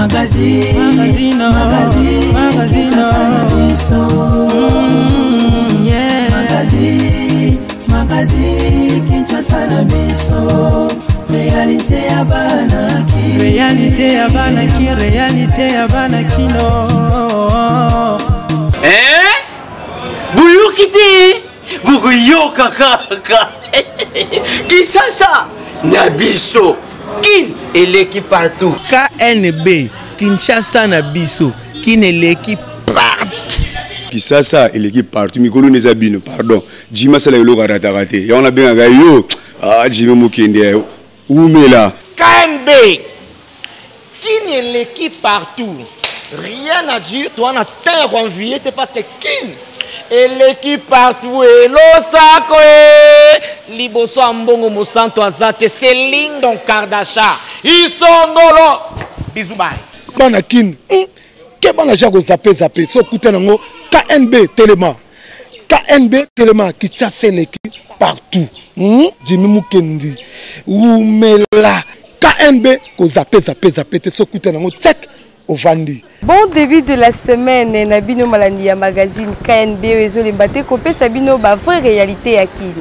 Magazine, magazine, magazine, magazine, Kinshasa na biso. Yeah. Magazine, magazine, Kinshasa na biso. Réalité ya bana ki. Réalité ya bana ki, réalité ya bana kino. Eh? Boyoki te bokoyoka kaka kinshasa na biso kin eleki partout knb kinshasa na biso kin eleki partout kisasa eleki partout mikolo nde eza bino pardon jimi asala eloko arataka te yango nabengaka yo ah, jimi mokende wumela knb kin eleki partout rien à dire toa na temps ya koenvie te parce que kin eleki partout elosako e liboso ya mbongo mosantu aza te selindon kardasha isongolo bizu bai bana kin hmm, ke bana ja kozape zape so okuta nango knb telema knb telema kinshasa eleki partout hmm? jimi mukendi wumela knb kozape zape zape te so okuta nango check ovandi Bon début de la semaine na bino malandi ya magazine KNB oyo ezolemba te kopesa bino ba vraie réalité ya Kin.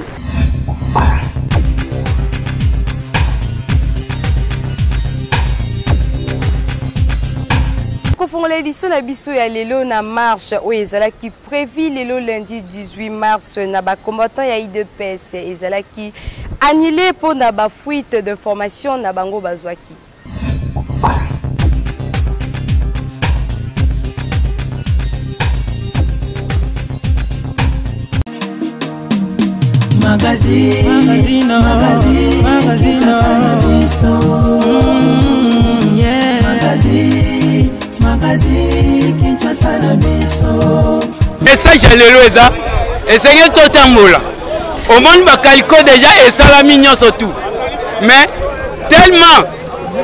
Kofongola édition na biso ya lelo na marche oyo ezalaki prévu lelo lundi 18 mars na ba combattants ya UDPS ezalaki annulé mpo na ba fuite d'information na bango bazwaki. Magazine, magazine, magazine, magazine, Kinshasa na biso. Yeah. Magazine, magazine, Kinshasa na biso. Message ya lelo eza esengeli totambola omoni bakaliko deja esalami nyonso tout mais tellement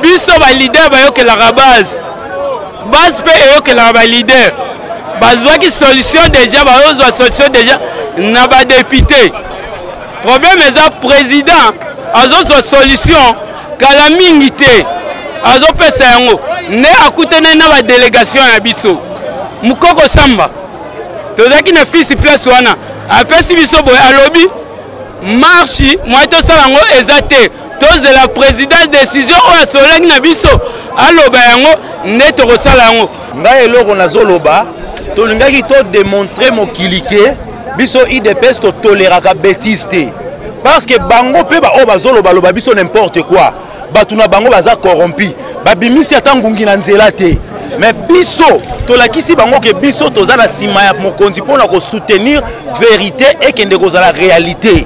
biso balider bayokelaka base base mpe eyokelaka balider bazwaki solution deja bazozwa solution deja na badepute problème eza président azozwa solution kala mingi te azopesa yango nde akutanaki na badelegation ya biso mokoko samba tozalaki na fisi place wana apesi biso boye alobi marche moye tosala yango eza te tozela président décision oyo asololaki na biso aloba yango nde tokosala yango ngai eloko nazoloba tolingaki todemontre mokili ke biso idps totoleraka betise te parce que bango mpe baoyo bazolobaloba biso n'importe quoi bato na bango baza corrompu babimisi ata ngungi na nzela te mais biso tolakisi bango ke biso toza na nsima ya mokonzi mpo na kosoutenir verité ekende kozala réalité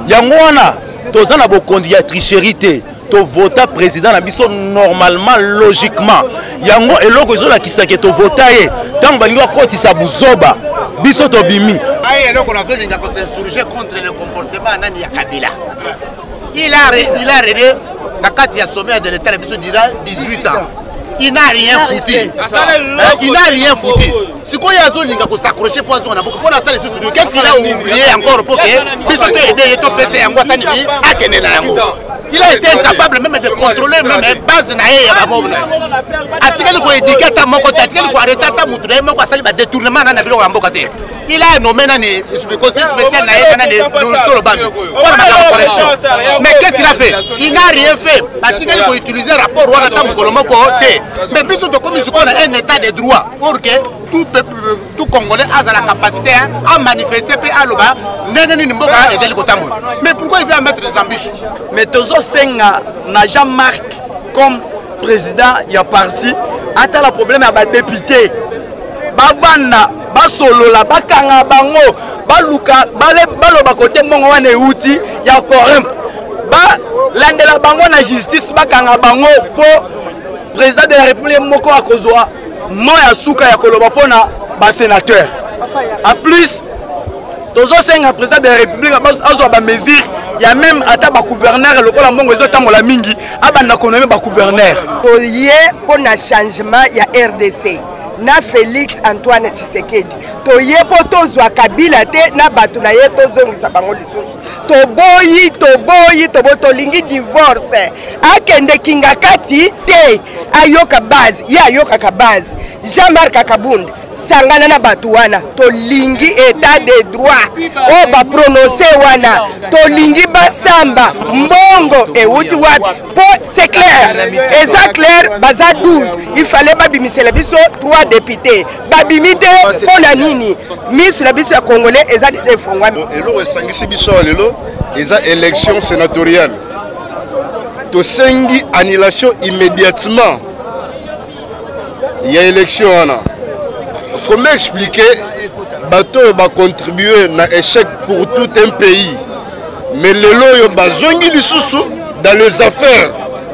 yango wana toza na bokonzi ya tricherie te tovota président na biso normalement logiquement yango eloko ezolakisa ke tovota ye ntango balingi bakotisa buzoba biso tobimi aye eloko nazolinga kosinsurge contre le comportement ya nani ya kabila il a, il a régné na kati ya sommet de l'état na biso durant 18 ans il n'a rien foutu il n'a rien foutu sikoyo azolinga kosacroche mpo azonga na mboka mpo nasala lisusu nini qu'est-ce qu'il a oublié encore mpo ke biso to aide ye topesa yango asani nini akende na yango il a été incapable même de contrôler même base na ye ya bamobe na ye atikali koédike ata moko te atikali koarrete ata motu na ye moko asali badetournement na na biloko ya mboka te il a nommé nani conseiller spécial na ye nani Solo Bambi mpona makambo corruption mais qu'est-ce qu'il a fait il n'a rien fait batikali koutiliser rapport wana ata mokolo moko te mais biso tokomi sikoyo na un état de droit pour que tout peuple tout congolais azala capacité à manifester mpe aloba ndenge nini mboka ezali kotambola mais pourquoi il veut mettre des embûches mais tozosenga na Jean Marc comme président ya parti atala problème ya badepute bavanda basolola bakanga bango baluka baloba kote mbongo wana euti ya corrompe balandela bango na justice bakanga bango mpo président de la république moko akozwa mo ya suka ya koloba mpo na basénateur en plus tozosenga président de la république azwa bamesure ya meme ata bagouverneur lokola mbongo ezotambola mingi abanda konome bagouverneur toye mpo na changement ya rdc na félix antoine tshisekedi toye mpo tozwa kabila te na bato na ye tozongisa bango lisusu toboyi toboyi toboyi tolingi divorce akende kingakati te. Ayoka base, ye ayokaka base. Jean-Marc Kabund, sangana na bato wana, tolingi état de droit oyo baprononce wana, tolingi basamba mbongo euti wapi, po c'est clair, eza clair, baza 12, il fallait babimisela biso 3 députés, babimi te mpo na nini? Miso na biso ya congolais eza deja efongwami. Eloko esangisi biso ya lelo eza élection sénatoriale. Tosengi annulation immédiatement ya élection wana. Comment expliquer bato oyo bacontribue na échec pour tout un pays, mais lelo oyo bazongi lisusu dans les affaires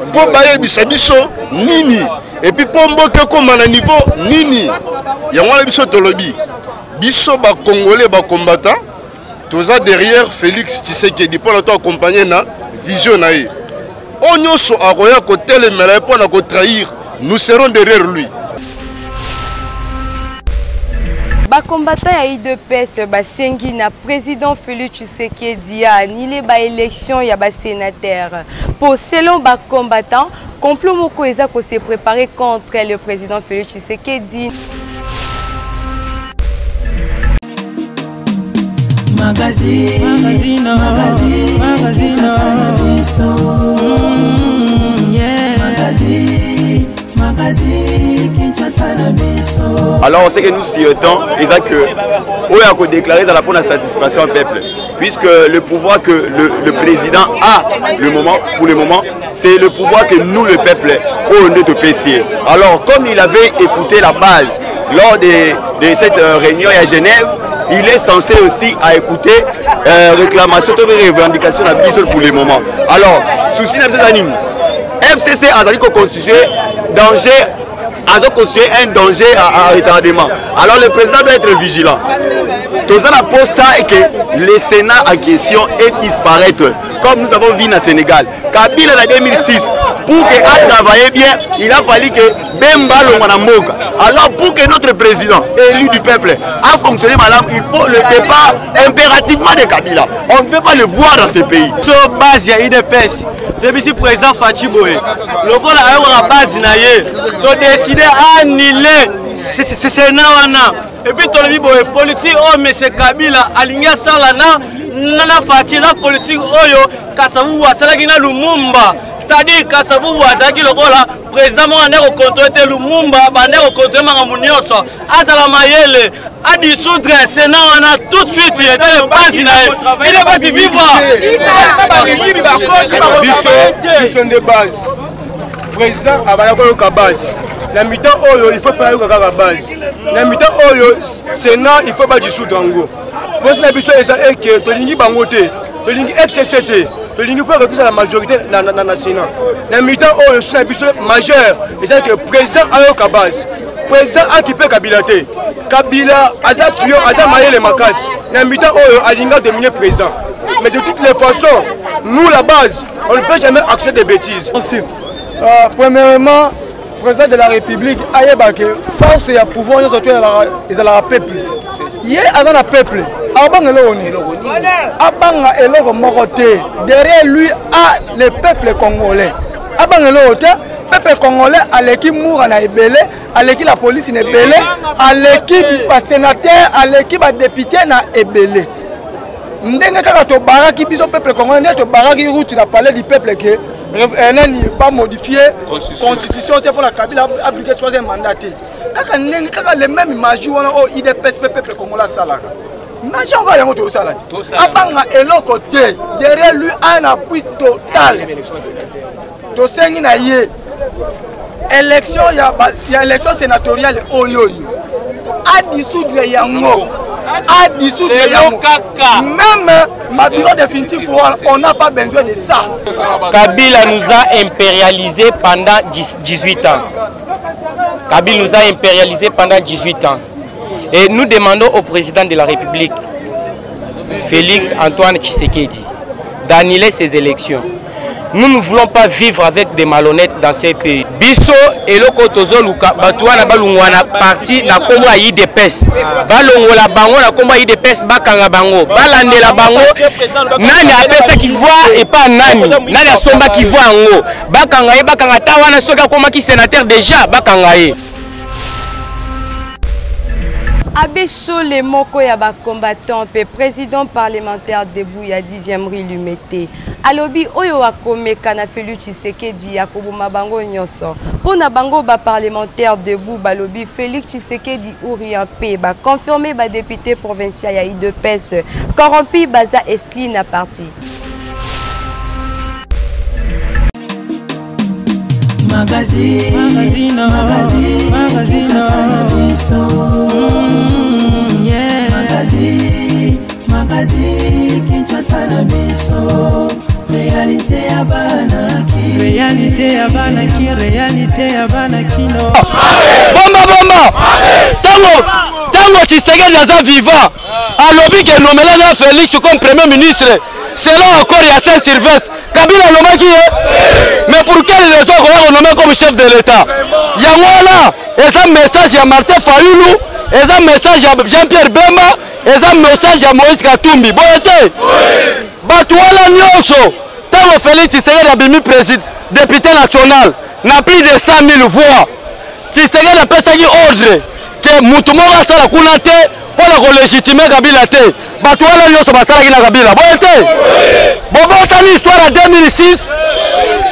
mpo bayebisa biso nini, et puis mpo mboka ekóma na niveau nini? Yango wana biso tolobi, biso bacongolais bacombattant, toza derrière Félix Tshisekedi mpona to accompagner na vision na ye. Oyo nyonso akoya kotelemela ye mpona kotrahir, nous serons derrière lui. Bacombattant ya UDPS basengi na président Félix Tshisekedi annuler ba élection ya ba sénateur. Po selon ba combattant, complot moko eza ko se préparer contre le président Félix Tshisekedi. Magazine, magazine, magazine, magazine, yeah. Magazine, magazine, Kinshasa na biso. Alors, ce que nous souhaitons, c'est que oyo a déclaré ça pour la satisfaction du peuple, puisque le pouvoir que le président a le moment, pour le moment, c'est le pouvoir que nous, le peuple, au de PC. Alors, comme il avait écouté la base lors de cette réunion à Genève, il est censé aussi à écouter réclamation, revendication de la biso pour le moment. Alors, souci na biso nini? FCC azali ko constituer danger, a constitué un danger à retardement. Alors le président doit être vigilant. Toza na posa et que le Sénat en question est disparaître, comme nous avons vu au Sénégal. Kabila en 2006, pour qu'il a travaillé bien, il a fallu que Bemba alongwa na mboka. Alors pour que notre président, élu du peuple, a fonctionné madame, il faut le départ impérativement de Kabila. On ne veut pas le voir dans ce pays. Sur base ya UDPS, toyebisi président Fatshi boye, lokola ayokaka base na ye, todécide annuler Sénat wana. Et puis tolobi boye, politique oyo monsieur Kabila alingi asala na Fatshi, na politique oyo Kasavubu asalaki na Lumumba, c'est-à-dire Kasavubu azalaki lokola président moko ande kocontrole te, Lumumba bande kocontrole makambo nyonso, azala mayele adissoudre Sénat wana tout de suite, etale basi na ye, ile basi viva biso, biso nde base. Président abala koyoka base na mi-temps oyo, il faut mpe ayoka kaka base na mi-temps oyo. Sénat, il faut badissoudre yango. Mposa na biso eza eke tolingi bango te, tolingi FCC te, tolingi mpo tozala majorité na Sénat na mi-temps oyo. So na biso majeur eza ke président ayoka base, président akipe Kabila te. Kabila aza pion, aza mayele makasi na mi-temps oyo, alinga dominer président, mais de toutes les façons, nous la base, on ne peut jamais accepter des bêtises. Merci. Premièrement, président de la République ayeba ke force ya pouvoir nyonso to ezalaka peuple. Ye aza na peuple, abanga eloko nini? Abanga eloko moko te. Derrière lui a le peuple congolais, abanga eloko te. Peuple congolais aleki mura na ebele, aleki la police na ebele, aleki basénateur, aleki badéputé na ebele. Ndenge kaka tobaraki biso peuple congolais, nde tobaraki route na palais du peuple ke nani bamodifie constitution te mpona Kabila appliquer troisième mandat te. Kaka ndenge kaka le même magie wana oyo UDPS mpe peuple congolais asalaka, magie yango yango tozosala te. Abanga eloko te, derrière lui un appui total. Tosengi na ye élection ya élection sénatoriale oyo oyo adissoudre yango, adissoudre yango, même ma bureau définitif, on n'a pas besoin de ça. Kabila nous a impérialisé pendant 18 ans. Kabila nous a impérialisé pendant 18 ans. Et nous demandons au président de la République, Félix Antoine Tshisekedi, d'annuler ces élections. Nous ne voulons pas vivre avec des malhonnêtes dans ces pays. Biso eloko tozoluka bato wana balongwa na parti na kombo ya UDPS. Balongola bango na kombo ya UDPS bakanga bango, balandela bango nani apesaki voix epa nani, nani asombaki voix yango. Bakanga ye, bakanga ta wana soki akomaki sénateur déjà bakanga ye. Abbé Shole moko ya ba combattant pe président parlementaire debout ya 10e rue Limete alobi oyo akomeka na Félix Tshisekedi akoboma bango nyonso. Mpo na bango ba parlementaire debout balobi Félix Tshisekedi ou rien pe ba confirmer ba député provincial ya UDPS corrompu baza exclu na parti. Magazine, magazine, magazine, magazine, yeah. Magazine, magazine, Kinshasa na biso. Réalité ya bana ki. Réalité ya bana ki, réalité ya bana kino. Bomba bomba. Tango tango Tshisekedi aza vivant. Alobi ke nomela na Félix comme premier ministre selon accord ya Saint Sylvestre. Kabila alobaki ye mais pour quelle raison akoya konome comme chef de l'état? Yango wana eza message ya Martin Fayulu, eza message ya Jean-Pierre Bemba, eza message ya Moïse Katumbi. Boye te? Bato wana nyonso ntango Félix Tshisekedi abimi président député national na plus de 100 000 voix, Tshisekedi apesaki ordre ke mutu moko asala kuna te mpo na kolégitime Kabila te. Bato wana nyonso basalaki na Kabila, boye te? Bobosani histoire ya 2006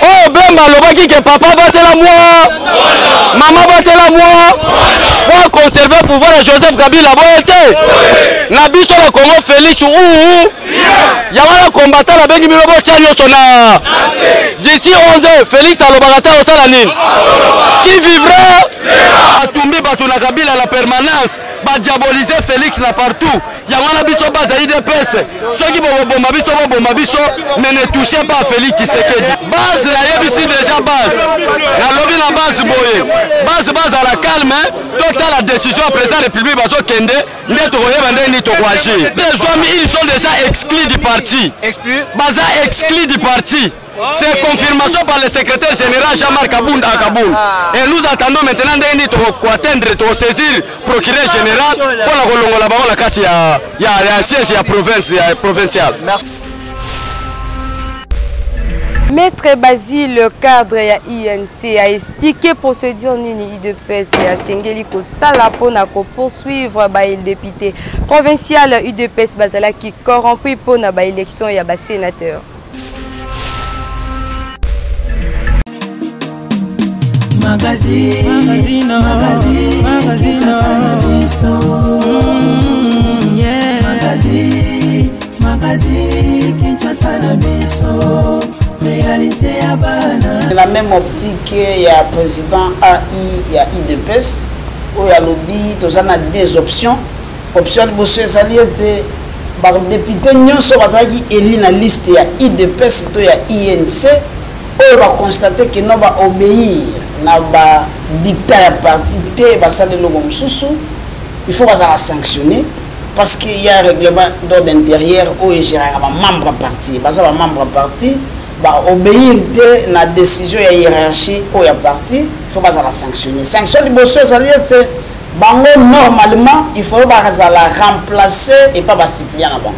oyo Bemba alobaki ke papa batela mwa mama batela mwa po aconserve pouvoir ya Joseph Kabila, boye te? Na biso na Congo Felix uu yango wana combattant nabengi bino botya nyonso na d'ici 11 heures Felix alobaka te osala nini? Qui vivra atumbi bato na Kabila la permanence badiabolize Felix na partout. Yango wana biso base ya UDPS soki bokoboma biso boboma biso mais ne touchez pas Felix Tshisekedi. Base nayebisi déjà base, nalobi na base boye, base bazala calme, totala décision ya président république bazokende nde tokoyeba ndenge nini tokoagir. Ezwami, ils sont déjà exclus du parti, baza exclus du parti. C'est confirmation par le secrétaire général Jean-Marc Kabund à Kaboul. Et nous attendons maintenant ndenge nini tokoatteindre, tokosaisir procureur général mpo na kolongola bango na kati ya, ya, ya siège ya province ya provincial. Maître Basile, cadre ya INC, a expliqué procédure nini UDPS asengeli kosala mpona kopoursuivre ba député provincial UDPS bazalaki corrompu mpona ba élection ya ba sénateur. Magazine, magazine, magazine, magazine, yeah. Magazine, magazine, Kinshasa na biso, réalité ya bana. La même optique ya président AI ya UDPS oyo alobi toza na deux options. Option ya liboso ezali ete badepute nyonso bazalaki eli na liste ya UDPS to ya INC oyo baconstate ke no baobéir na badikta ya parti te, basala eloko mosusu, il faut bazala sanctionné parce que y a un règlement d'ordre intérieur oyo egéraka bamembre ya parti. Baza bamembre ya parti, baobéir te na décision ya hiérarchie oyo ya parti, il faut bazala sanctionné. Sanction liboso ezali ete bango normalement il faut bazala remplacer et pas basuppléant na bango.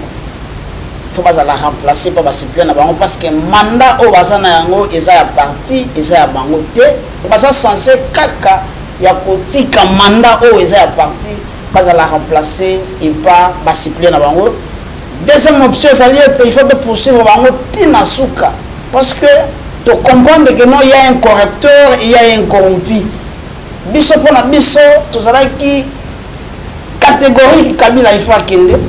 Il faut bazala remplacer pas basuppléant na bango parce que mandat oyo baza na yango eza ya parti, eza ya bango te. Baza censé kaka ya kotika mandat oyo eza ya parti, bazala remplacer et pas basuppléant na bango. Deuxième option ezali ete il faut de poursuivre bango tina suka parce que to comprendre que non, il y a un corrupteur, il y a un corrompu. Biso mpona biso tozalaki catégorique, Kabila il faut akende.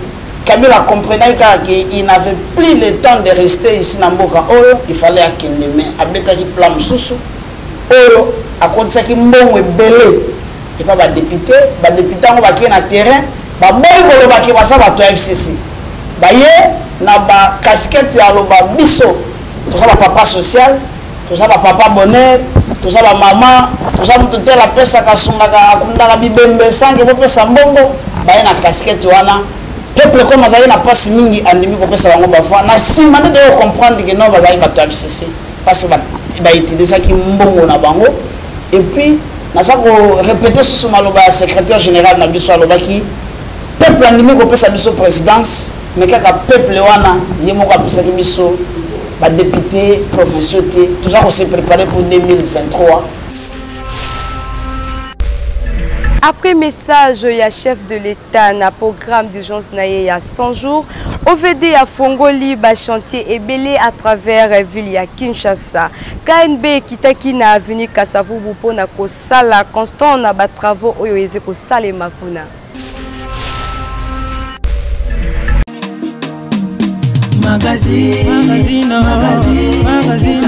Kabila comprenait kaka que il n'avait plus le temps de rester ici na mboka oyo, il fallait akende, mais abetaki plan mosusu oyo akotisaki mbongo ebele epa badepute. Badepute yango bakei na terrain, baboyi koloba ke baza bato ya FCC, baye na bacasquette ya loba biso toza bapapa social, toza bapapa bonheur, toza bamama, toza moto tel apesaka, asungaka, akundaka bibembe sanke bopesa mbongo. Baye na casquette wana, peuple comme azalaki na mpasi mingi andimi kopesa bango bavoi. Na nsima nde toyei comprendre ke non, bazalaki bato ya FCC. Parce que bautilisaki mbongo na bango. Et puis naza korepete susu maloba ya secrétaire général na biso, alobaki peuple andimi kopesa biso présidence, mais kaka peuple wana ye moko apesaki biso badepute provinciaux te. Toza kose préparer pour 2023. Après message ya chef de l'État na programme d'urgence na ye ya 100 jours, OVD afongoli ba chantier ebele à travers ville ya Kinshasa. KNB ekitaki na avenue Kasavubu mpona kosala constant na ba travaux oyo eze kosalema kuna. Magazine, magazine, magazine, magazine,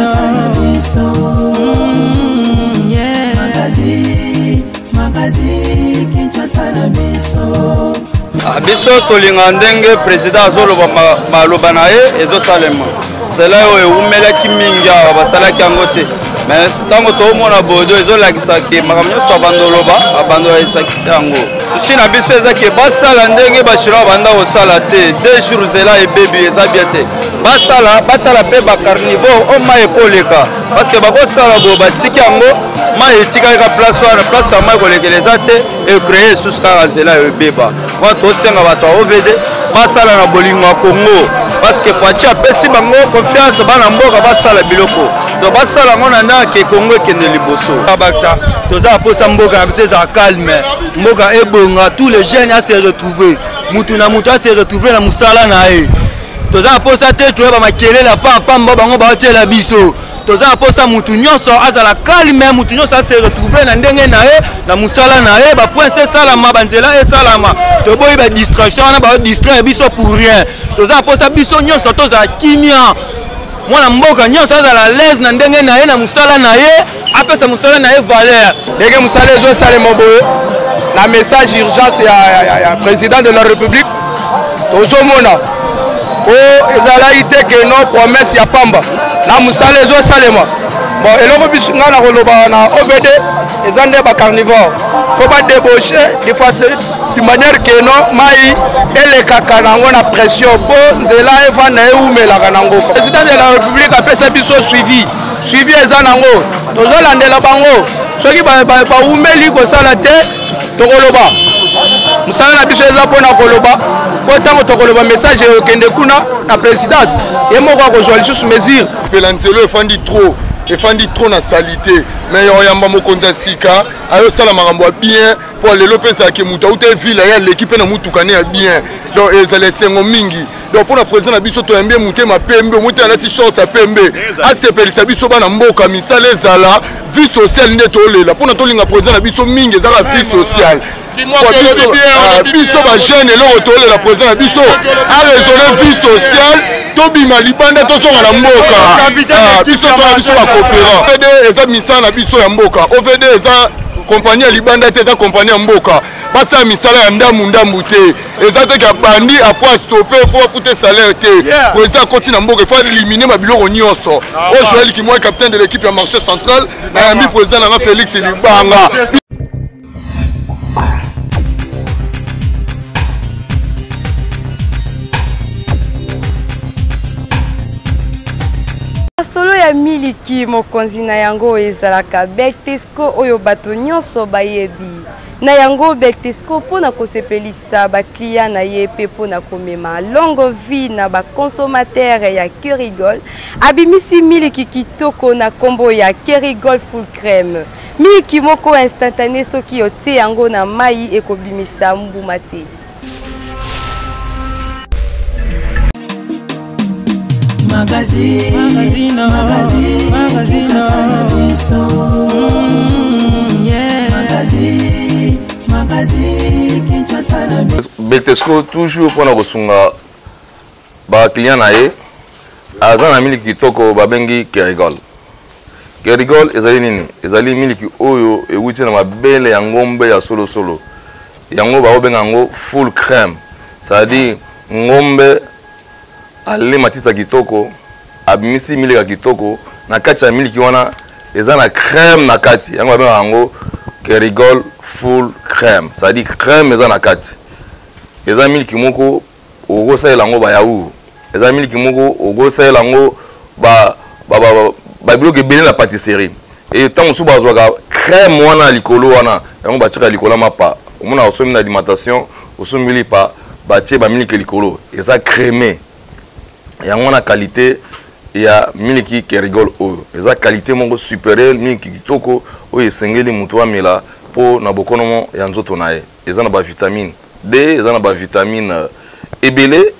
yeah. Magazine, magazine, Kinshasa na biso. Ah, biso tolinga ndenge président azoloba maloba na ye ezosalema. Nzela oyo ewumelaki mingi awa, basalaki yango te, mais ntango toomona bodo ezolakisa ke makambo nyonso abanda oloba, abanda oyesaki te yango. Susi na biso eza ke basala ndenge bachinois banda kosala te, 2 jours nzela ebebi, eza bien te. Basala, batala mpe bacarnivore oyo mai ekoleka, parce que bakosala boye, batiki yango, mai etikali ka place wana, place ya mai kolekela eza te, ecreye lisusu kaka nzela oyo ebeba. Wana tosenga bato ya OVD basala na bolingo ya Congo, parce que Fatshi apesi bango confiance, bana mboka basala biloko, donc basala yango na ndenge Congo ekende liboso. Bakisa toza na posa mboka na biso ezala calme, mboka ebonga, tous les jeunes a se retrouver, mutu na mutu a se retrouver na mosala na ye. Toza na posa te toyeba makelele ya pamba bango baotiela biso. Toza na posa mutu nyonso azala calme, mutu nyonso ase retrouver na ndenge na ye, na mosala na ye, bapoints esalama, banzela esalama. Toboyi badistraction wana, baodistraire biso pour rien. Toza na posa biso nyonso tozala kimia, mwana mboka nyonso azala à l'aise na ndenge na ye, na mosala na ye, apesa mosala na ye valeur. Ndenge mosala ezosalema boye na message urgence ya président de la république, tozomona po ezalaki te ke no promesse ya pamba na mosala ezosalema. Bon, eloko biso ngai na koloba na OVD eza nde bacarnivore fo badébauche de manière ke no mai elekaka nango na pression mpo nzela evanda ewumelaka nango. Président de la république apesa biso suivi, suivi eza nango, tozolandela bango. Soki bawumeli kosala te, tokoloba. Mosala na biso eza mpona koloba, mpo ntango tokoloba message ekokende kuna na présidence, ye moko akozwa lisusu mesure. Mpela nzela efandi trop, efandi trop na salite, mais ya oyamba mokonzi ya sika ayosala makambo ya bien, mpo lelo mpe ezalaki moto auta evile, aye aleki mpe na motuka ne ya bien, donc ezala esengo mingi. Donc mpo na président na biso toyambi ye motema pembe, omoi te alati short ya pembe, asepelisa biso bana mboka, misala ezala, vie sociale nde tolela. Mpona tolinga président na biso mingi ezaka vie sociale. Biso bajeune eloko tolela président na biso araisonne vie sociale, tobima libanda, tozonga na mboka. Biso tona biso bacoopérant, OVD eza misala na biso ya mboka, OVD eza kompagnie ya libanda te, eza kompagnie ya mboka. Basala misala ya ndambu ndambu te, eza te ke bandi apres astope fo bafute salaire te. Président akoti na mboka, ifo élimine babiloko nyonso. Oyo Joel Kimwai, capitaine de l'équipe ya marché central, nayambi président nanga Félix Libanga. Solo ya miliki, mokonzi na yango ezalaka Beltesco oyo bato nyonso bayebi. Na yango Beltesco mpona kosepelisa bakliya na ye mpe mpona komema longue vie na bakonsomatere ya Kerrygold, abimisi miliki kitoko na nkombo ya Kerrygold Full Crème. Miliki moko instantané, soki otie yango na mai ekobimisa mbuma te. Magazine, magazine, magazine, magazine, yeah. Magazine, magazine, Kinshasa na biso. Beltesco toujours mpona kosunga baclient na ye, aza na miliki kitoko babengi Kerrygold. Kerrygold ezali nini? Ezali miliki oyo ewuti na mabele ya ngombe ya solosolo, yango bakobenga yango full crème, c'est-à-dire ngombe ale matita kitoko, abimisi miliki ya kitoko na kati ya miliki wana, eza na crème na kati, yango babengaka yango Kerrygold full crème, c'est-à-dire crème eza na kati. Eza miliki moko okosalela yango ba yaourt, eza miliki moko okosalela yango ba, ba, ba, ba, babiloko ebele na pâtisserie. E ntango mosusu bazwaka crème wana likolo wana, yango batiaka likolo ya mapa. Omona osombi na alimentation, osombi lipa, batie bamiliki likolo, eza crème. Yango wana qualité ya miliki Kerigol oyo eza qualité moko supérieure, miliki kitoko oyo esengeli moto amela mpo na bokonomo ya nzoto na ye. Eza na bavitamine D, eza na bavitamine ebele,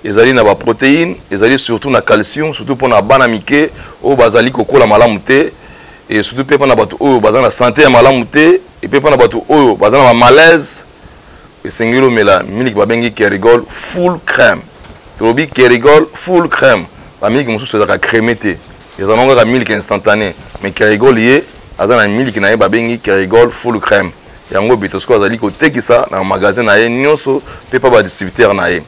ezali na baprotéine, ezali surtout na calcium, surtout mpo na bana mike oyo bazali kokola malamu te, et surtout mpe mpo na bato oyo baza na santé ya malamu te, et mpe mpo na bato oyo baza na bamalaise. Esengeli omela miliki babengi Kerigol full crème. Tolobi Kerigol full crème, bamiliki mosusu ezalaka crème te, ezala nango kaka miliki instantané, mais Kerigol ye aza na miliki na ye babengi Kerigol full crème. Yango Betosco azali kotekisa na magasin na ye nyonso mpe pa badistributeur na ye.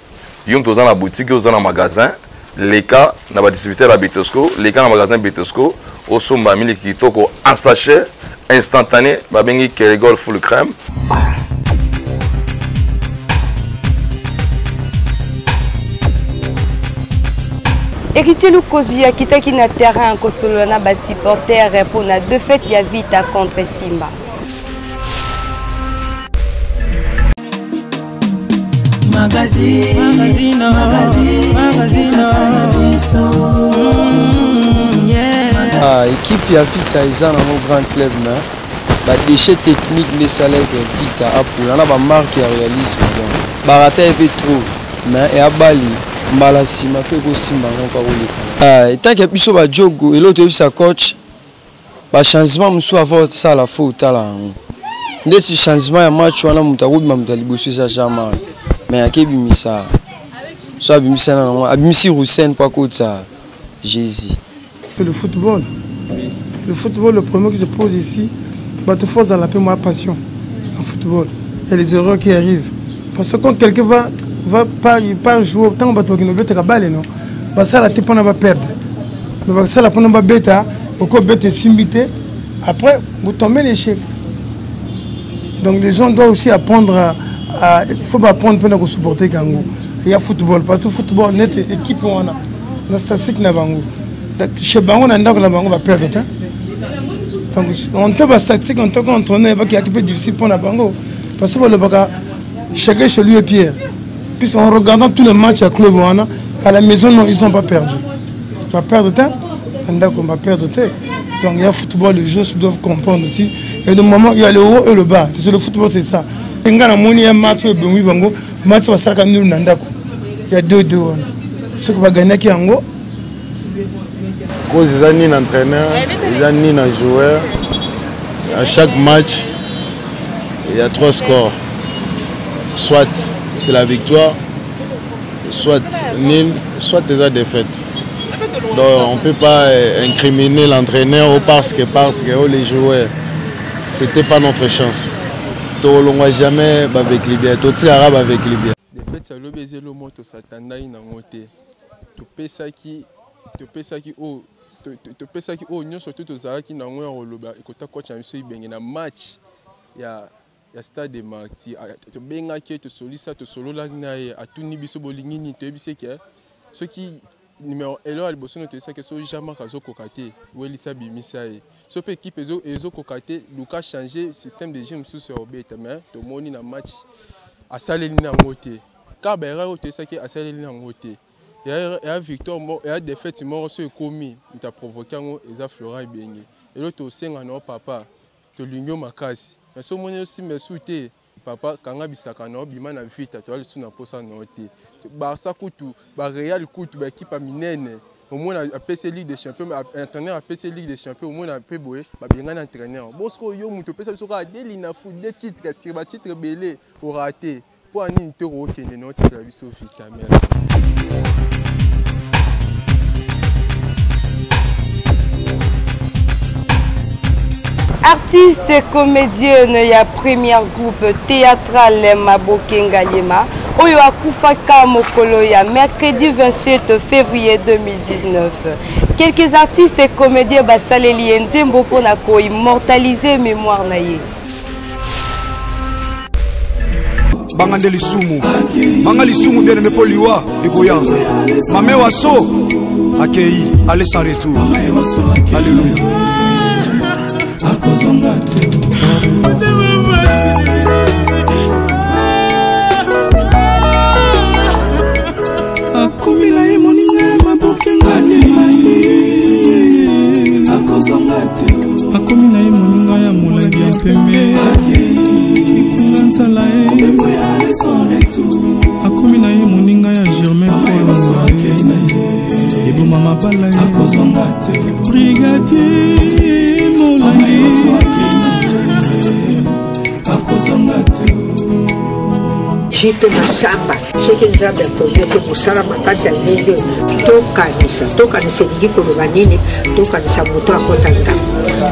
Yo moto oza na boutique, oza na magasin, leka na badistributeur ya Betosco, leka na magasin Betosco, osomba miliki kitoko en sachet instantané babengi Kerigol full crème. Héritier Lukozi akitaki na terrain kosolola na ba supporters mpo na défaite ya Vita contre Simba. Magazine, magazine, magazine, magazine. Ah, équipe ya Vita eza nango grand club, mais badéchet technique nde esalaki Vita apola na bamarke ya réalisme. Donc barata ye mpe trop, mais eyabali mbala nsima mpe ekosimba yango kaka koleka. Etake biso bajogo eloko toyebisa coach, bachangement mosusu ava osala fo otala yango ndeti changement ya match wana. Moto akobima, moto ya liboso eza Jean Marc, mais akebimisa so abimisa na yango, abimisi Roussein mpo akotisa Jésus. Le football, le football, le problème qui se pose ici, bato faut ozala mpe mwa passion en football. Il y a les erreurs qui arrivent. Parce que quand quelqu'un va pas, pas jouer, ntango bato bakende obetaka bale no basala te mpona baperdre, mais basala mpona babeta. Okobeta esimbi te, après vous tombez l'échec. Donc les gens doivent aussi apprendre à il faut apprendre mpona kosupporter kango ya football, parce que football neti équipe wana na statistique na bango, chez bango na ndako na bango baperdre te. Donc en tant que statistique, en tant qu'entraîneur, ebaki mpe difficile mpona bango, parce que balobaka chacun chez lui est Pierre. Puis en regardant tous les matchs à club wana, à la maison non, ils n'ont pas perdu. Baperdre te na ndako, baperdre te. Donc il y a football, les joueurs doivent comprendre aussi, il y a des moments, il y a le haut et le bas. C'est le football, c'est ça. Nga namoni ya match oyo ebongi bango, match basalaka nul na ndako ya 2-2 wana, soki bagagnaki yango. Cause eza nini? Entraîneur eza nini na joueur. À chaque match, il y a trois scores: soit c'est la victoire, soit nul, soit eza défaite. Donc on peut pas incriminer l'entraîneur ou parce que oh, les joueurs, c'était pas notre chance. Tolongwa jamais baveclubien, totikaka baveclubien. Défaite ya lobi eza elo moko tosatandaki nango te. Topesaki oyo topesaki, oyo nyonso to tozalaki nango ya koloba ekota coach na biso Ibenge na match ya Stade de Martyr. Tobengaki ye, tosolisa, tosololaki na ye, atuni biso bolingi nini. Toyebisi ke soki numéro eloko ya liboso no toyebisaki, so Jean-Marc azokoka te, welisa abimisa ye, so mpe équipe ezokoka te, luka changer système de jeu mosusu ya kobeta. Mais tomoni na match asaleli nango te, kaka baerreur oyo toyebisaki asaleli nango te. Ya victoire, ya défaite moko so ekomi, moto aprovoke yango eza Florent Ibenge. Elo tosenga na yo papa, tolingi yo makasi, mais so omoni osimba esu te, papa, kanga bisaka na yo, bima na Vita, toya lisusu na posa na yo te. Barça kutu, bareal kutu, baekipe ya minene, omona apesi Ligue des champions, entraîneur apesi Ligue des champions, omona mpe boye babengani entraîneur. Bosiko yo moto opesa biso kaka de Linafoot, de titre sur batitre ebele, orate mpo ya nini te? Okokende na otikela biso Vita. Merci. Artiste comédienne ya première groupe théâtral Maboke Ngaliema oyo akufaka mokolo ya mercredi 27 février 2019. Quelques artistes et comédiens basaleli ye nzembo mpona koimmortaliser mémoire na ye. Banga nde lisumu, banga lisumu, bien aimé, mpo liwa ekoya. Mame waso. Akei aller sans retour. Alléluia. Akozonga te. Akomi na ye moninga ya mabokenga Akozonga te. Akomi na ye moninga ya molangi ya pembe kikunga nzala ye. Akomi na ye moninga ya Germain Kolonga ye, eboma mabala ye. Akozonga te. Brigadier molangi. Akozonga te. Jipe Masamba, soki Nzambe aponi yo te, mosala makasi ya ndenge oyo, tokanisa, tokanisa elingi koloba nini? Tokanisa moto akɔta ndako,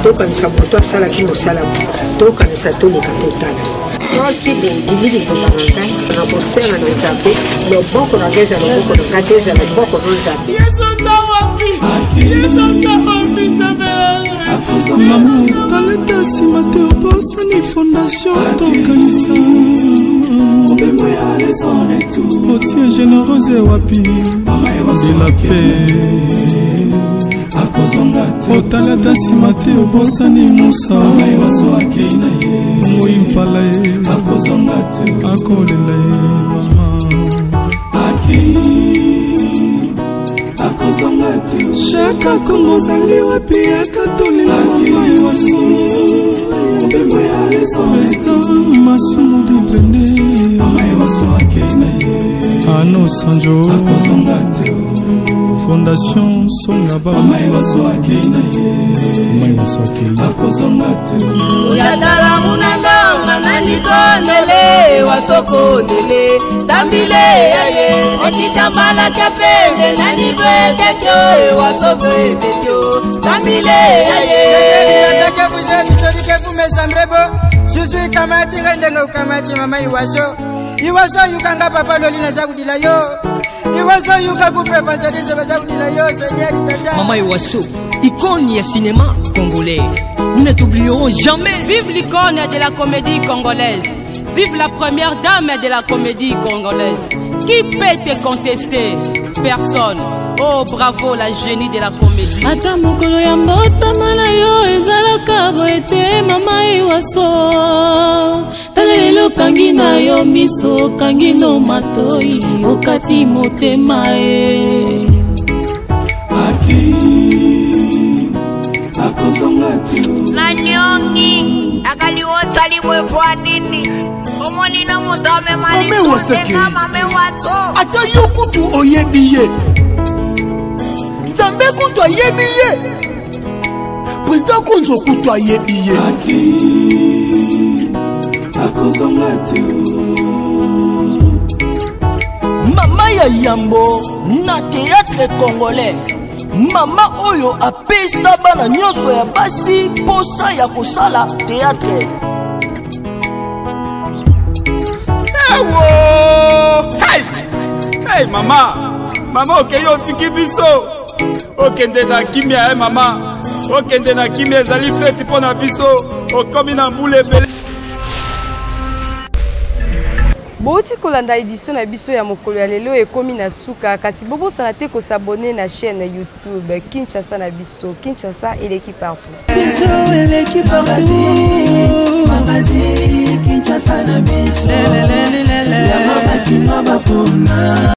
tokanisa moto asalaki mosala, tokanisa toleka totala. Soki bondimi liloba na ngai, nakosenga na Nzambe loboko na ngai ezala loboko na ngai te, ezala loboko na Nzambe. Mama, taleta nsima te, obosani fondation tokanisa. Otie généreuse wapi de la paix. Otali ata nsima te, obosani Musa bongo impala ye, akolela ye mama. Akozonga te. Shaka Kongo ozali wapi? Akatolela mama Ewaso. Président Masumu de Blende Ano Sanjo. Akozonga te. Fondation Songa ba. Mama Ewaso akei na ye. Mama Ewaso akei. Akozonga te. Oyatala munanga manani kondele wasokondele zambile yaye okitambalaka pembe nani bweketyo wasobweketyo zambile yaye. Susu ikamati ngai ndenge ukamati mama Iwaso. Iwaso yukanga papa loli naza kudila yo. Iwaso yuka ku evangeliste baza kudila yo Seigneur tata. Mama Iwaso, icône ya cinéma congolais. Nous ne t'oublierons jamais. Vive l'icône de la comédie congolaise. Vive la première dame de la comédie congolaise. Qui peut te contester? Personne. Oh bravo la génie de la comédie. Ata mokolo ya mbotama na yo ezalaka boye te, mama Iwaso. Tala lelo okangi na yo miso, okangi no matoi, okati motema e. Akozonga te. Nanyongi akaliwota limwepwa nini omonino moto amema Mame Wasake. lisotenga mame wato. Ata yo kutu oyebi ye, Nzambe kutu ayebi ye, président Konzo kutu ayebi ye. Akozonga te. Mama ya yambo na théâtre congolais, mama oyo apesa bana nyonso ya basi posa ya kosala théâtre. Ewo! Hey! Hey mama! Mama okei otiki biso! Okende na kimia e mama! Okende na kimia, ezali feti mpo na biso! Okomi na mbula ebele. Bouti kolanda édition na biso ya mokolo ya lelo ekomi na suka, kasi bobosana te kos'abonner na chaîne YouTube Kinshasa na biso. Kinshasa eleki partout. Biso eleki partout. Magazine Kinshasa na biso. Yango bakino bapona.